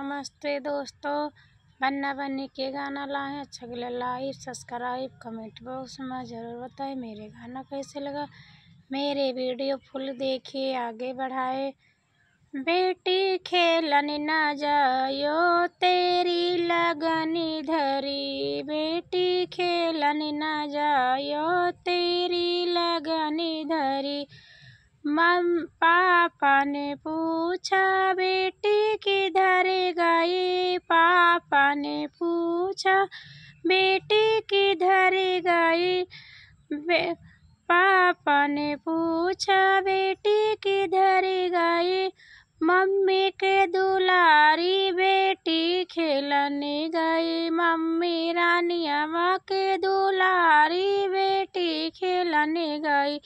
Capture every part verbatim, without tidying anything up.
नमस्ते दोस्तों, बन्ना बन्नी के गाना लाए हैं, अच्छा लगे like, subscribe, comment box में ज़रूर बताएं मेरे गाना कैसे लगा। मेरे video full देखिए, आगे बढ़ाए। बेटी खेलन ना जायो तेरी लगनी धरी, बेटी खेलन ना जायो तेरी लगनी धरी। मम पापा ने पूछा बेटी किधर गई, पापा ने पूछा बेटी किधर गई। बे-, पापा ने पूछा बेटी किधर गई, मम्मी के दुलारी बेटी खेलन गई, मम्मी रानियावा के दुलारी बेटी खेलन गई।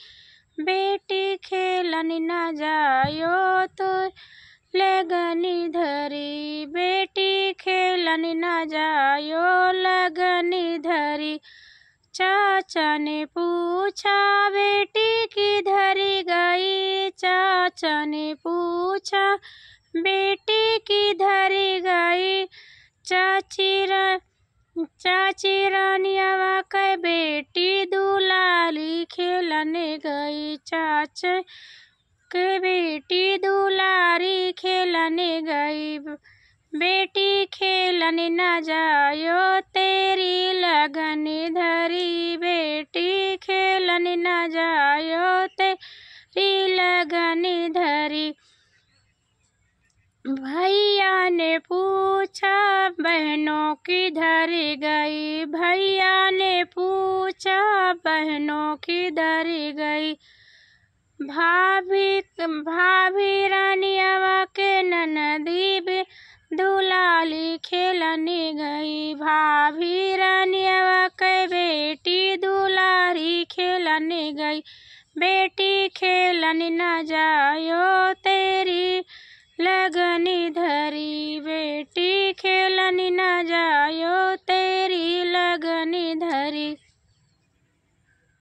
बेटी खेलन ना जायो तो लगनी धरी, बेटी खेलन ना जायो लगनी धरी। चाचा ने पूछा बेटी किधर गई, चाचा ने पूछा बेटी किधर गई। चाची रा-, चाची रानियावा के बेटी दुलारी खेलन गई, चाचा के बेटी दुलारी खेलन गई। बेटी खेलन ना जायो तेरी लगन धरी, बेटी खेलन ना जायो तेरी लगन धरी। भैया ने पूछा बहनों किधर गई, भैया ने पूछा बहनों किधर गई। भाभी, भाभी रानियावा के ननदी बे दुलारी खेलन गई, भाभी रानियावा के बेटी दुलारी खेलन गई। बेटी खेलन ना जायो तेरी लगन धरी, बेटी खेलन ना जायो